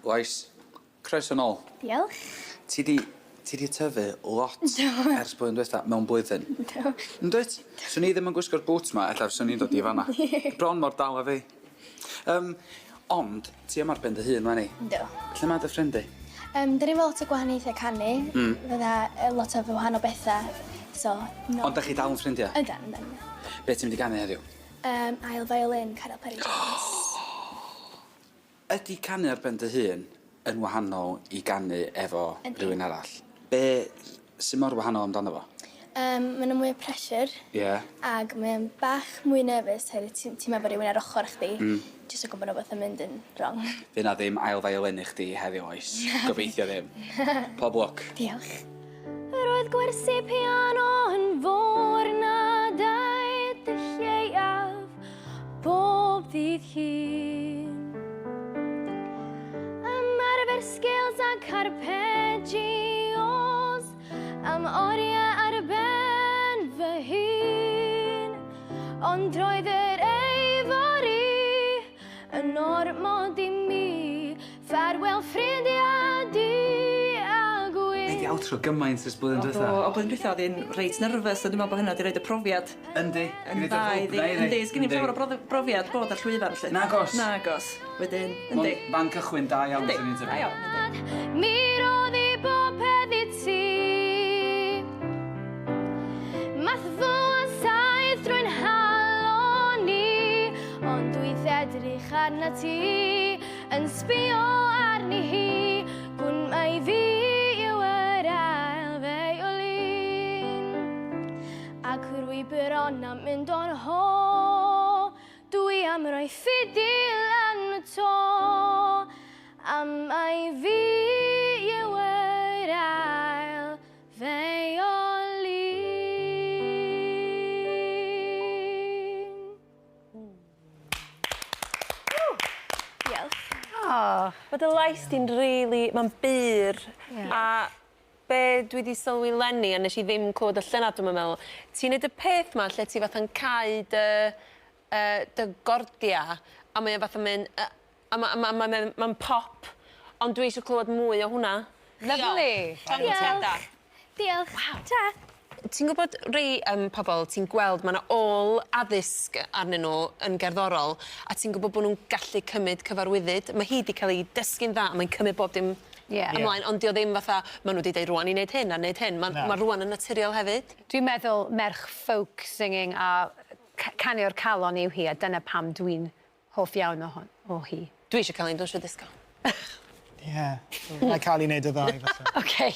Oes. Croeso nôl. Diolch. Ti 'di ti 'di tyfu lot. Do. Ers blwyddyn dwetha mewn blwyddyn. Do. Yndwyt? Swn i ddim yn gwisgo'r boots 'ma ella fyswn i'n dod i fan 'ma. Bron mor dal â fi. Yym ond ti yma ar ben dy hun 'leni. Yndw. Lle ma' dy ffrindie? Yym 'dyn ni efo lot o gwahaniaethe canu. Hmm. Fydda yy lot o wahanol betha so no. Ond 'dach chi dal yn ffrindia? Yndan yndan. Be' ti'n mynd i ganu heddiw? Yym ail violin Caryl Parry Jones. Ydi canu ar ben dy hun yn wahanol i ganu efo Yndi. rhywun arall? Be' sy mor wahanol amdano fo? Yym ma' 'na mwy o pressure. Ie. Ag mae o'n bach mwy nervous oherwydd ti'n ti'n meddwl bo' rywun ar ochor chdi. Hmm. Jyst o gwbod wbath yn mynd yn rong. Fy' 'na ddim ail violin i chdi heddiw oes? Gobeithio ddim. Pob lwc. Diolch. Yr oedd gwersi piano yn fôr na daeth y lleiaf bob dydd Llun. Ymarfer scales ac arpeggios am oriau ar ben fy hun. Ond roedd yr eifori yn ormod i mi. Ffarwel ffrindiau du a gwyn. Nei di outro gymaint ers blwyddyn dwetha. Do, o blwyddyn dwetha o'dd 'i'n reit nervous a dwi me'wl bo' hynna 'di roid y profiad Yndi. Yn dda iddi. Yndi, sgin i'm llawer o brofi- brofiad bod ar llwyfan 'lly. Nagos. Nagos. Wedyn, yndi. Ma'n fan cychwyn da iawn Yndi. swn i'n Da tybio. iawn, yndi. Mi roddi bopeth i ti. Math fuasai drwy'n nghalon i, ond wyth edrych arnat ti, yn sbio arni hi, gwn mai fi yw yr ail feiolin. Ac rwy bron â mynd o'n ho, dwi am roi ffidil yn y to, am mai fi yw yr ail feiolin. Diolch. O! Ma' dy lais di'n rili ma'n bur. Ie. A be' dwi 'di sylwi leni a nesh i ddim clywed y llynad dwi'm yn meddwl ti'n neud y peth 'ma lle ti fatha'n cau dy yy dy gordia a mae o fatha myn' yy a ma' a ma' ma' ma'n ma'n pop ond dwi isio clywed mwy o hwnna. Lyfli. Diolch. Diolch. Waw. Ta. Ti'n gwbod rei yym pobol ti'n gweld ma' 'na ôl addysg arnyn n'w yn gerddorol a ti'n gwbo bo' nw'n gallu cymyd cyfarwyddyd. Ma' hi 'di ca'l 'i dysgu'n dda a mae'n cymyd bob dim Ie. ymlaen ond 'di o ddim fatha ma' n'w 'di deud rŵan i neud hyn a neud hyn ma'n Na. ma' rŵan yn naturiol hefyd. Dwi'n meddwl merch folk singing a c- canu o'r calon yw hi a dyna pam dwi'n hoff iawn o hon o hi. Dwi isio ca'l un dawnsio disco. Ie. Na'i ca'l 'i neud y ddau falle. Oce.